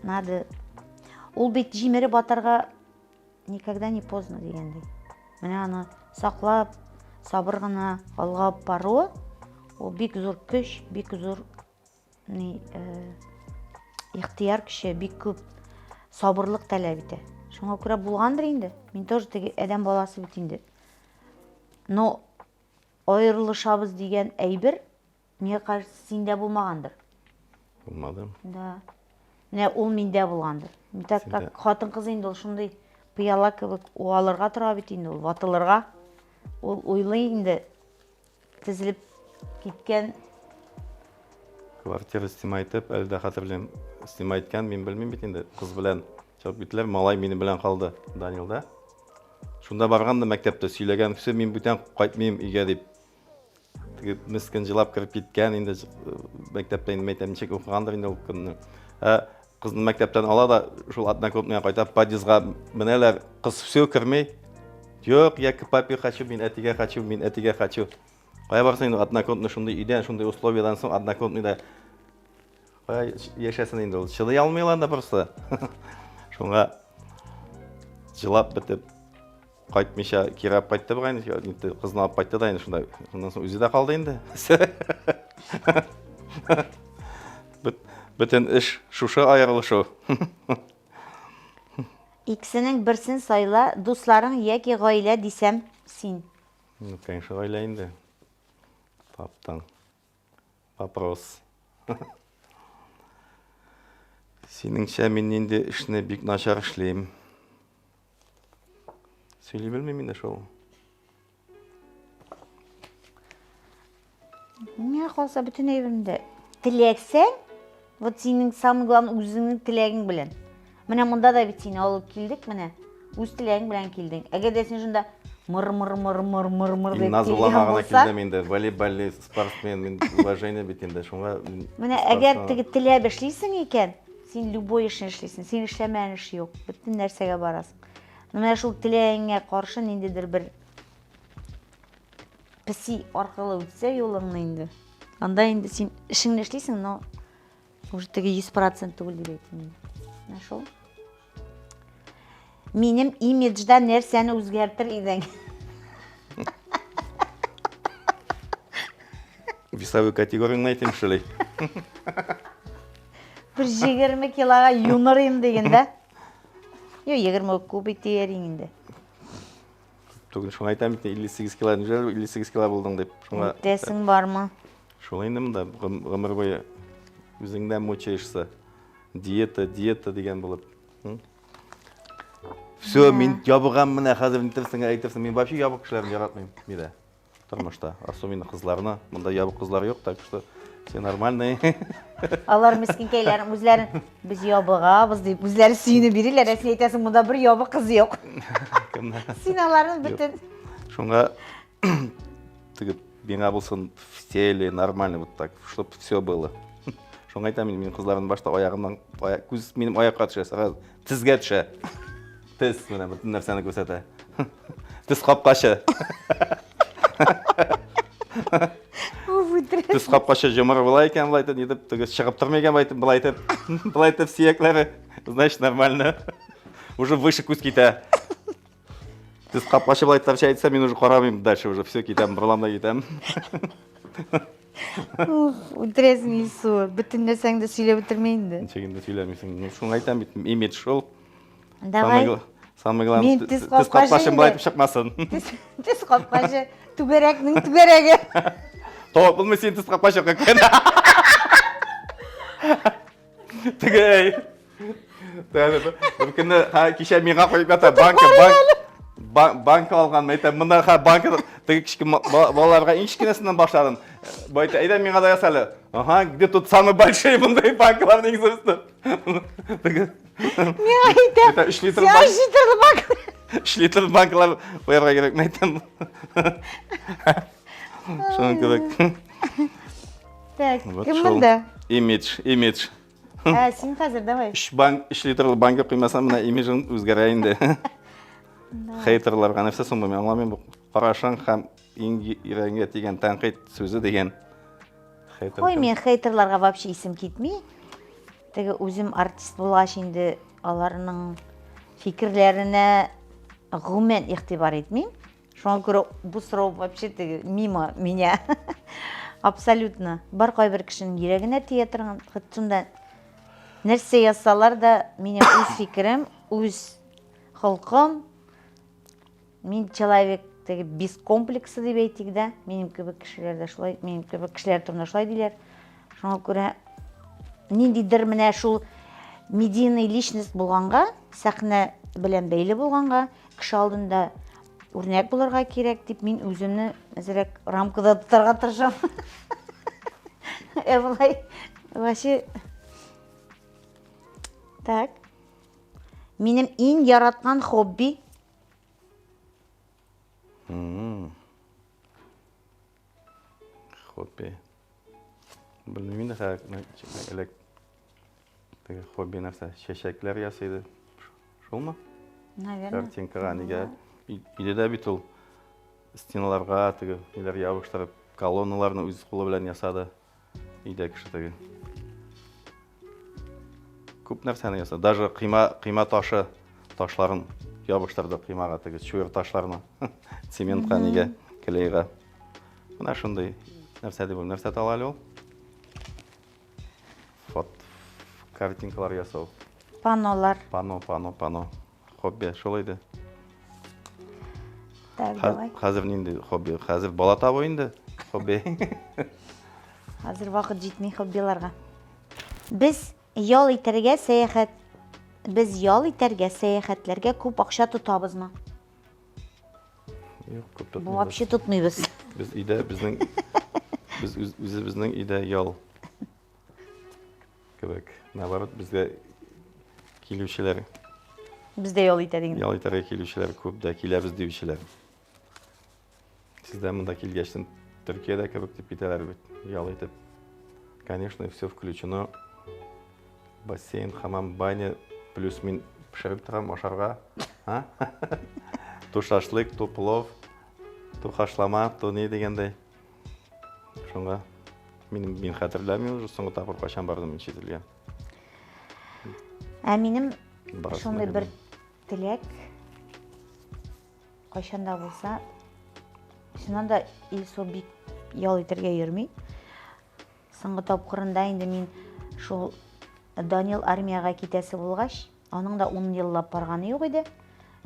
Надо. Ул бит җимереп атарга никогда не поздно дигәндәй. Менә аны саклап, сабыр гына алга алып баруы, ул бик зур көч, бик зур ни, э, ихтыяр көче, бик күп сабырлык таләп итә. Шуңа күрә булгандыр инде. Мин тоже теге адәм баласы бит инде. Но аерылышабыз дигән әйбер Мне кажется, синдә булмагандыр. Булмады. Да. Менә ул миндә булгандыр. Так как хатын-кыз инде ул шундый пыяла кебек уалырга тора бит инде ул, ватылырга. Ул уйлый инде тезелеп киткән квартира снимать итеп, әле дә хәтерлим, снимать иткән, мин белмим бит инде, кыз белән чыгып киттеләр, малай минем белән калды, Данилда. Шунда барган да мәктәптә сөйләгән, все, мин бүтән кайтмыйм өйгә дип. Теге мескен җылап кереп киткән инде мәктәптә инде мәйтәм ничек укыгандыр инде ул көнне. Ә кызны мәктәптән ала да шул однокомнатныйга кайта, подъездга менәләр, кыз все керми. Юк, я к папе хочу, мин әтигә хочу, мин әтигә хочу. Кая барсын инде однокомнатный шундый өйдән, шундый условиядан соң однокомнатныйда кая яшәсен инде ул. Чыдый алмыйлар да просто. Шуңа җылап бетеп Кайтмыйча кире алып кайтты бугай инде. Кызны алып кайтты да инде шунда. Шуннан соң үзе дә калды инде. Бөтен эш шушы аерылышу. Икесенең берсен сайла, дусларың яки гаилә дисәм, син. Ну, конечно, гаилә инде. Таптың. Вопрос. Синеңчә, мин нинди эшне бик начар эшлим? Сөйли белмим инде шул. Миңа калса бөтен әйберне теләсәң, вот синең самый главный үзеңнең теләгең белән. Менә монда да бит сине алып килдек, менә үз теләгең белән килдең. Әгәр дә син шунда. Мыр мыр мыр мыр мыр мыр дип Илназ килгән улама гына булса. килдем инде. Волейбольный спортсмен, мин уважение бит инде. Шуңа мин Менә әгәр спортсмен. теге теләп эшлисең икән, син любой эшне эшлисең. Син эшләмәгән эш юк. Бөтен нәрсәгә барасың. Но менә шул теләгеңә каршы ниндидер бер песи аркылы үтсә юлыңны инде. Анда инде син эшеңне эшлисең, но уже теге 100% түгел дип әйтим инде. Менә шул. Минем имиджда нәрсәне үзгәртер идең? Весовой категорияңне әйтим, что ли? Бер 20 килога юныр инде дигәндә. Юк, 20 күп итер инде. Түгел, шуңа әйтәм бит, 58 кило, неужели 58 кило булдың дип. Шуңа Әйтәсең бармы? Шулай инде монда гомер буе үзеңдә мучаешься. Диета, диета дигән булып. Все, мин ябыгам менә хәзер әйтерсең, әйтерсең, мин вообще ябык кешеләрне яратмыйм мидә. Тормышта, особенно кызларны. Монда ябык кызлар юк, так что все нормальные. Алар мескенкәйләр үзләрен без ябыгабыз дип үзләре сөенеп йөриләр. Ә син әйтәсең, монда бер ябык кыз юк. Син аларның бөтен Шуңа теге миңа булсын в теле нормально вот так, чтоб все было. Шуңа әйтәм мин, мин кызларның башта аягыннан аяк, күз минем аякка төшә, сразу тезгә төшә. Тез менә бөтен нәрсәне күрсәтә. Тез капкачы. Тез капкачы җомыр була икән, болай итеп, нитеп, теге чыгып тормый икән, болай итеп, болай итеп, болай итеп сөякләре, значит, нормально. Уже выше күз китә. Тез капкачы болай торча әйтсә, мин уже карамыйм дальше уже, все, китәм, борылам да китәм. Үтерәсең Илсу, бөтен нәрсәңне дә сөйләп бетермә инде. Ничек инде сөйләмисең? Ну, шуны әйтәм бит, имидж шул. Давай. Самый главный, Мин тез тез капкачым болай итеп чыкмасын. Тез капкачы түгәрәкнең түгәрәге. Табып булмый син тез капкачы кергән. Теге әй. Бер көнне кичә миңа куеп ята банка, банк, банка алган, әйтәм, монда ха банка теге кечкенә балаларга иң кечкенәсеннән башладым. Бу әйтә, әйдә миңа да яса әле. Ага, где тут самый большой мондай банкалар негізі өсті. Теге Миңа әйтә. Это 3 литр банк. 3 литрлы банк. 3 литр банкалар куярга кирәк, мен әйтәм. Шуның кебек. Так, кем монда? Имидж, имидж. Ә, син хәзер давай. 3 банк, 3 литрлы банка куймасам, менә имиджың үзгәрә инде. Хейтерларга нәрсә соң бу, мин аңламыйм бу карашың һәм иң йөрәгеңә тигән тәнкыйть сүзе дигән. Хейтер. Ой, мин хейтерларга вообще исем китми. Теге үзем артист булгач инде аларның фикерләренә гомумән игътибар итмим. Шуңа күрә бу сорау вообще теге мимо меня. Абсолютно. Бар кайбер кешенең йөрәгенә тия торган, хоть шунда нәрсә язсалар да, минем үз фикерем, үз холкым. Мин человек теге без комплекса дип әйтик дә, минем кебек кешеләр дә шулай, минем кебек кешеләр турында шулай диләр. Шуңа күрә ниндидер менә шул медийный личность булганга, сәхнә белән бәйле булганга, Кеше алдында үрнәк булырга кирәк дип мин үземне әзрәк рамкада тотарга тырышам. Ә болай вообще Так. Минем иң яраткан хобби. Хобби. Белмим инде хәзер элек Теге хобби нәрсә? Чәчәкләр ясыйды. Шулмы? Наверное. Картинкага нигә? Өйдә дә бит ул стеналарга теге ниләр ябыштырып, колонналарны үз кулы белән ясады. Өйдә кеше теге. Күп нәрсәне ясады. Даже кыйма, кыйма ташы ташларын ябыштырды кыймага теге чуер ташларны. Цементка нигә, клейга. Менә шундый нәрсә дип, нәрсә тала әле ул? Фот картинкалар ясау. Панолар. Пано, пано, пано. Хобби шул иде. Так, давай. Хәзер нинди хобби? Хәзер бала табу инде. Хобби. Хәзер вакыт җитми хоббиларга. Без ял итәргә сәяхәт Без ял итәргә сәяхәтләргә күп акча тотабызмы? Юк, күп тотмыйбыз. Вообще тотмыйбыз. Без өйдә безнең без үз, үзебезнең өйдә ял кебек. Наоборот, безгә килүчеләр Бездә ял итә дигән. Ял итәргә килүчеләр күп дә, киләбез диючеләр. Сездә монда килгәчтен Төркиядә кебек дип китәләр бит, ял итеп. Конечно, все включено. Бассейн, хамам, баня, плюс мин пешереп торам ашарга. А? Ту шашлык, ту плов, ту хашлама, ту ни дигәндәй. Шуңа мин мин хәтерләмим уже соңгы тапкыр кайчан бардым мин чит илгә. Ә минем шундый бер теләк кайчан да булса, чыннан да Илсур бик ял итәргә йөрми. Соңгы тапкырында инде мин шул Данил армиягә китәсе булгач, аның да ун еллап барганы юк иде.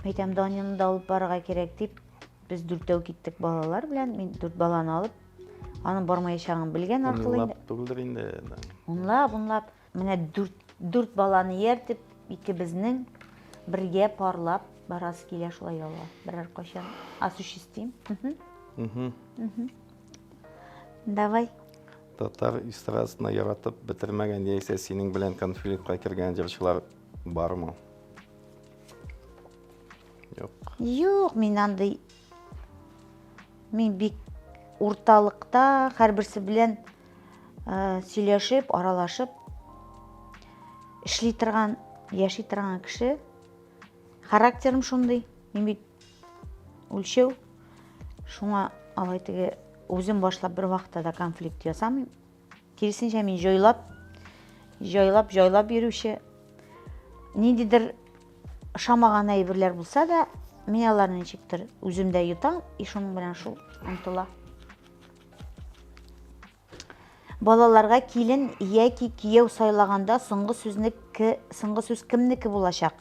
Әйтәм, Данилны да алып барырга кирәк дип, без дүртәү киттек балалар белән. Мин дүрт баланы алып, аның бармаячагын белгән аркылы инде. Унлап түгелдер инде. Унлап, унлап. Менә дүрт, дүрт баланы ияртеп, икебезнең бергә парлап барасы килә шулай ялга. Берәр кайчан осуществим. Угу. Давай. Татар эстрадасына яратып бетермәгән яисә синең белән конфликтка кергән җырчылар бармы? Юк. Юк, мин андый мин бик урталыкта һәрберсе белән э, сөйләшеп, аралашып эшли торган, яши торган кеше. Характерым шундый. Мин бит үлчәү. Шуңа алай теге үзем башлап бер вакытта да конфликт ясамыйм. Киресенчә мин җайлап, җайлап, җайлап йөрүче. Ниндидер ошамаган әйберләр булса да, мин аларны ничектер үземдә йотам, и шуның белән шул онтыла. Балаларга килен яки кияү сайлаганда соңгы сүзне соңгы сүз кемнеке булачак?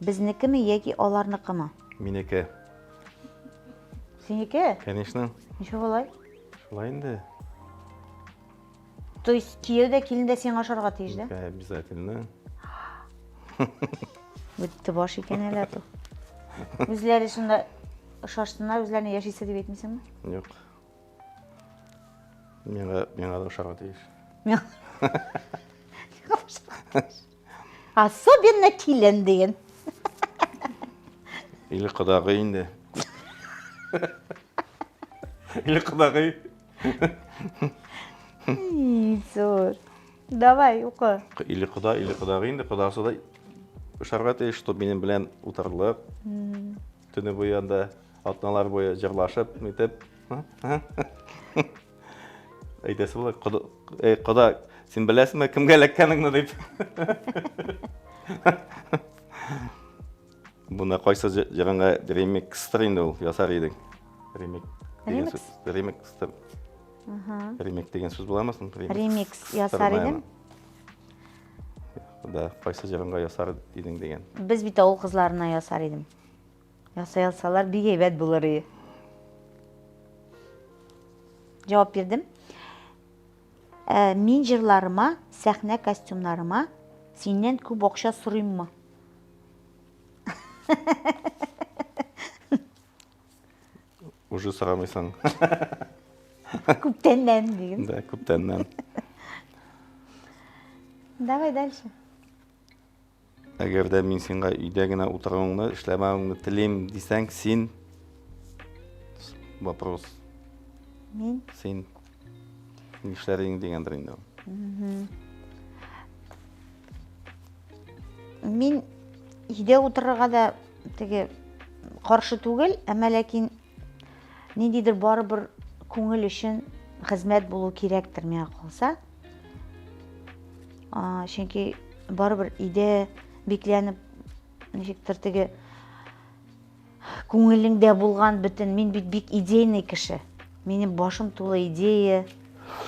Безнекеме яки аларныкымы? Минеке. Синеке? Конечно. Ничек алай? Шулай инде. То есть кияү дә килен дә сиңа ашарга тиеш, да? Обязательно. Бетте баш икән әле ату. Үзләре шунда ошашсыннар, үзләренә яшисе дип әйтмисеңме? Юк. Миңа, миңа да ошарга тиеш. Миңа Особенно килен дигән. Или кодагый инде. Или кодагый. Зур. Давай, укы. Или кода, или кодагый инде. Кодасы да ошарга тиеш, чтоб минем белән утырырлык. Төне буе анда атналар буе җырлашып, нитеп. Әйтәсе була, кода, эй, кода, син беләсеңме кемгә эләккәнеңне дип. Буны кайсы җырыңа ремикстыр инде ул ясар идең? Ремик. Ремикс? Ремикстыр. Ремик дигән сүз буламы соң? Ремикс ясар идем. Да, кайсы җырыңга ясар идең дигән. Без бит авыл кызларына ясар идем. Ясай алсалар, бик әйбәт булыр иде. Җавап бирдем. Ә, мин җырларыма, сәхнә костюмнарыма синнән күп акча сорыйммы? Уже сорамыйсың. Күптәннән диген. Да, күптәннән. Давай дальше. Әгәр дә мин сиңа өйдә генә утыруыңны, эшләмәвеңне телим дисәң, син вопрос. Мин? Син нишләр идең дигәндер инде. Мин өйдә утырырга да теге каршы түгел, әмма ләкин ниндидер барыбер күңел өчен хезмәт булу кирәктер миңа калса. Чөнки барыбер өйдә бикләнеп ничектер теге күңелеңдә булган бөтен мин бит бик идейный кеше. Минем башым тулы идея.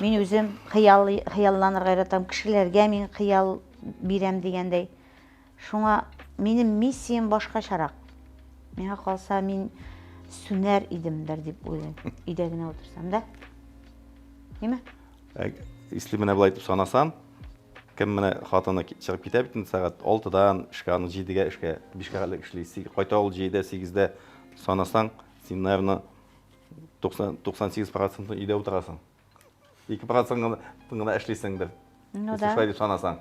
Мин үзем хыял хыялланырга яратам, кешеләргә мин хыял бирәм дигәндәй. Шуңа минем миссиям башкачарак. Миңа калса, мин сүнәр идемдер дип уйлыйм. Өйдә генә утырсам да. Ниме? Ә, если менә болай итеп санасам, кем менә хатыны чыгып китә бит инде сәгать 6-дан эшкә, аны 7-гә эшкә, 5-кә хәтле эшли. Кайта ул 7-дә, 8-дә санасаң, син, наверное, 90, 98 процентын өйдә утырасың. 2 процент гына, гына эшлисеңдер. Ну Если да. шулай дип санасаң.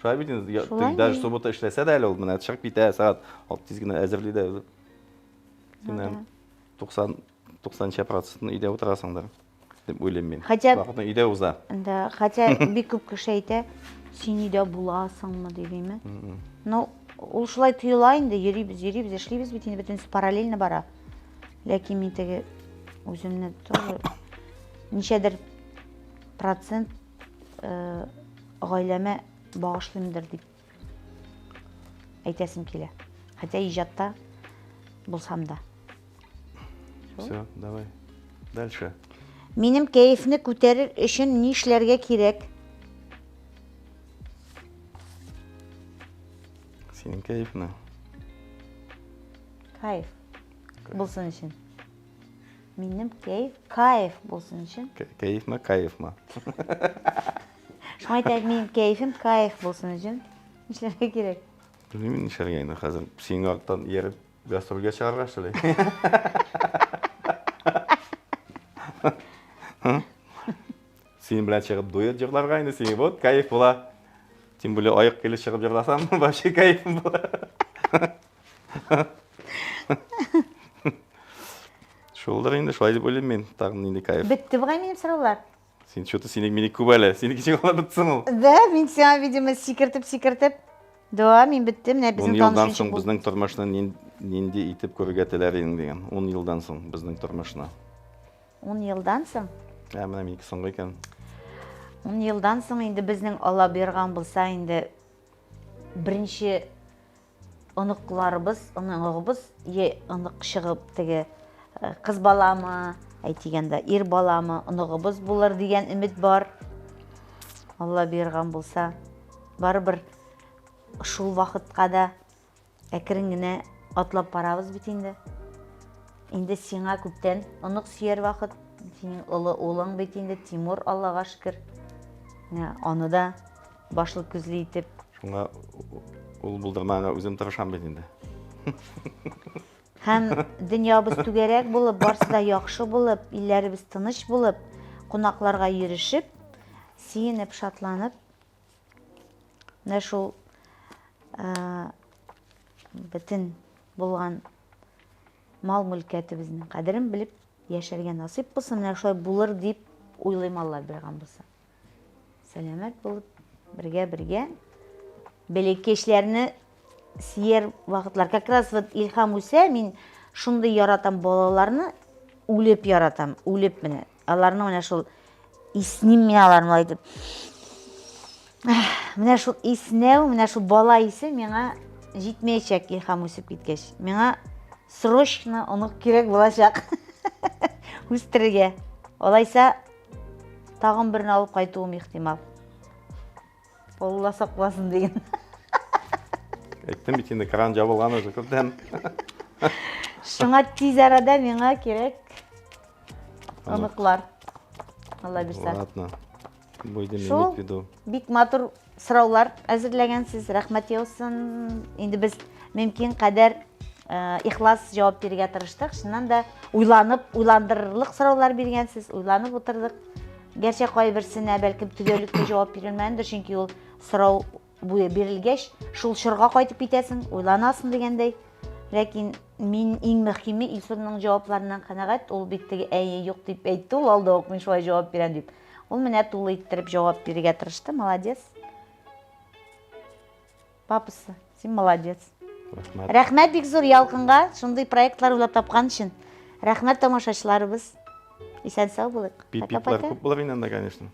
Шулай бит инде, я- Шулай даже мин. суббота эшләсә дә әле ул менә чыгып китә, сәгать 6 тиз генә әзерли дә. Ну Син да. 90. 90 процентын өйдә утырасыңдыр дип уйлыйм мин. Хотя Вакытың өйдә уза. Да, хотя бик күп кеше әйтә, син өйдә буласыңмы дип, әйме? Ну, ул шулай тоела инде, йөрибез, йөрибез, эшлибез бит инде, бөтенесе параллельно бара. Ләкин мин теге үземне тоже ничәдер процент э, гаиләмә багышлыймдыр дип әйтәсем килә. Хотя иҗатта булсам да. Все, давай. Дальше. Минем кәефне күтәрер өчен нишләргә кирәк? Синең кәефне? Кайф булсын өчен. Минем кәеф кайф булсын өчен. Кәефме, кайфмы? Шуңа әйтә, минем кәефем кайф булсын өчен. Нишләргә кирәк? Белмим, нишләргә инде хәзер. Синең арттан ияреп гастрольгә чыгарга шулай. Синең белән чыгып дуэт җырларга инде синең вот кайф була. Тем более аяк килеш чыгып җырласам, вообще кайф була. Шулдыр инде, шулай дип уйлыйм мин. Тагын нинди кайф. Бетте бугай минем сораулар. Син что-то синең мине күп әле. Синеке ничек алып бетсен ул? Да, мин сиңа, видимо, сикертеп-сикертеп. Да, мин беттем. Менә безнең 10 елдан танышу соң ничек булды? безнең тормышны нинди итеп күрергә теләр идең дигән. 10 елдан соң безнең тормышны. 10 елдан соң? Ә, менә минеке соңгы икән. 10 елдан соң инде безнең Алла боерган булса инде беренче оныкларыбыз, оныгыбыз, е онык чыгып теге э, кыз баламы, әйтик анда, ир баламы, оныгыбыз булыр дигән өмет бар. Алла боерган булса, барыбер шул вакытка да әкрен генә атлап барабыз бит инде. Инде сиңа күптән онык сөяр вакыт, синең олы улың бит инде Тимур, Аллага шөкер. Менә аны да башлы күзле итеп. Шуңа ул булдырмага үзем тырышам бит инде. Һәм дөньябыз түгәрәк булып, барсы да яхшы булып, илләребез тыныч булып, кунакларга йөрешеп, сөенеп, шатланып, менә шул бөтен булган мал-мөлкәтебезнең кадерен белеп яшәргә насыйп булсын, менә шулай булыр дип уйлыйм, Алла биргән булса. Сәламәт булып, бергә-бергә бәләкәчләрне сияр вакытлар. Как раз вот Илһам үсә, мин шундый яратам балаларны, үлеп яратам, үлеп менә. Аларны менә шул исним мин аларны болай итеп. Менә шул иснәү, менә шул бала исе миңа җитмәячәк Илһам үсеп киткәч. Миңа срочно онык кирәк булачак. Үстерергә. Алайса Тагын берне алып кайтуым ихтимал. Алла сакласын диген. Әйттем бит инде, кран җабылган уже күптән. Шуңа тиз арада миңа кирәк оныклар. Алла бирсә. Ладно. Будем иметь в виду. Бик матур сораулар әзерләгәнсез, рәхмәт яусын. Инде без мөмкин кадәр э, ихлас җавап бирергә тырыштык. Чыннан да уйланып, уйландырырлык сораулар биргәнсез, уйланып утырдык. Гәрчә кайберсенә бәлкем төгәллекле җавап бирелмәгәндер, чөнки ул сорау буе бирелгәч, шул чорга кайтып китәсең, уйланасың дигәндәй. Ләкин мин иң мөһиме Илсурның җавапларыннан канәгать, ул бит теге әйе, юк дип әйтте, ул алда ук мин шулай җавап бирәм дип. Ул менә тулы иттереп җавап бирергә тырышты, молодец. Папасы, син молодец. Рәхмәт. Рәхмәт бик зур Ялкынга, шундый проектлар уйлап тапкан өчен. Рәхмәт тамашачыларыбыз. Исән сау булыйк. Пип-пиплар күп булыр инде анда, конечно.